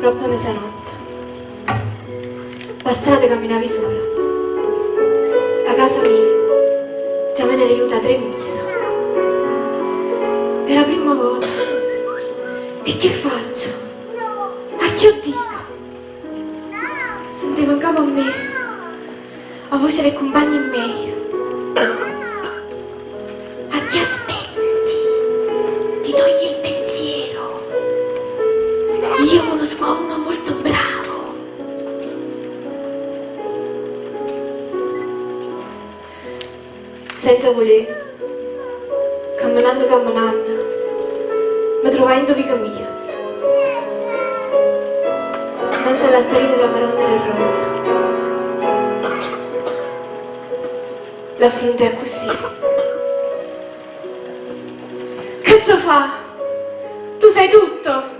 Roppo mezzanotte. P' 'a strada camminavi sola. A casa mia già me n'ero juta 'a tre mise. Era 'a primma vota. E che faccio? A chi 'o ddico? Sentevo 'ncapo a me 'a voce d' 'e cumpagne meje. A chi aspetti? Ti togli il pensiero. Io conosco a uno molto bravo. Senza vulé, cammenanno cammenanno, me truvai 'int' 'o vico mio, annanze all'altarino d' 'a Maronna d' 'e rrose. L'affruntai accussì. Ch'aggia fa? Tu sai tutto!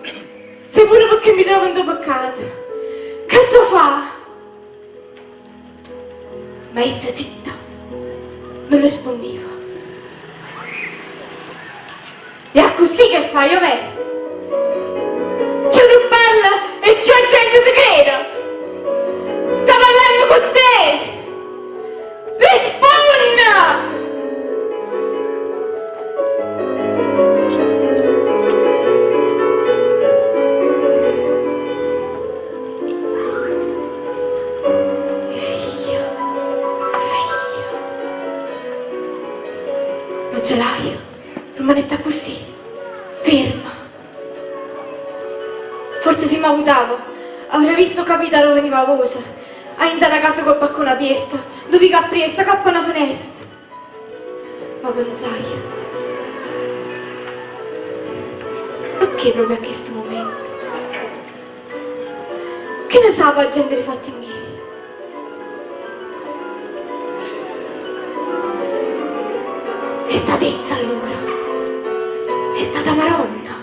Sai pure pecché mi trovo 'int' 'o peccato. Ch'aggia fa? Ma essa zitta, nun rispundeva. È accussì che fai, ovè? Cchiù nun parle e cchiù 'a gente te crede! Sta parlanno cu te! Rispunne! E figlia, so' figlia. M'aggelaie, rummanette accussì, ferma. Forse si m'avutavo, avrei visto o capito 'a dò veneva 'a voce, 'a 'int' 'a na casa cu 'o balcone apierto, nu vico appriesso, 'acopp' a na fenesta. Ma penzaie, Pecché proprio a chistu mumento? Che ne sape 'a gente d' 'e fatti miei? È stata essa allora, è stata 'a Maronna.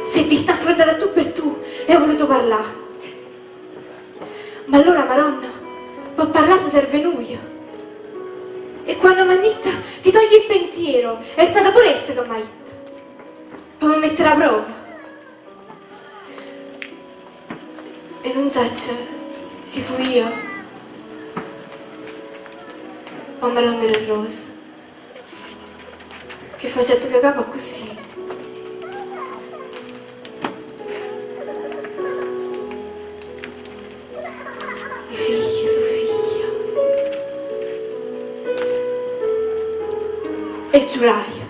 S'è vista affrontata a tu per tu e ha voluto parlà. Ma allora 'a Maronna pe parlà se serve 'e nuje. E quanno m'ha ditto ti togli il pensiero è stata pure essa che m'ha ditto pe me mettere 'a prova. E nun saccio si fu io o 'a Maronna d' 'e rrose che facette cu 'a capa accussì. 'E figlie so' figlie. E giuraje.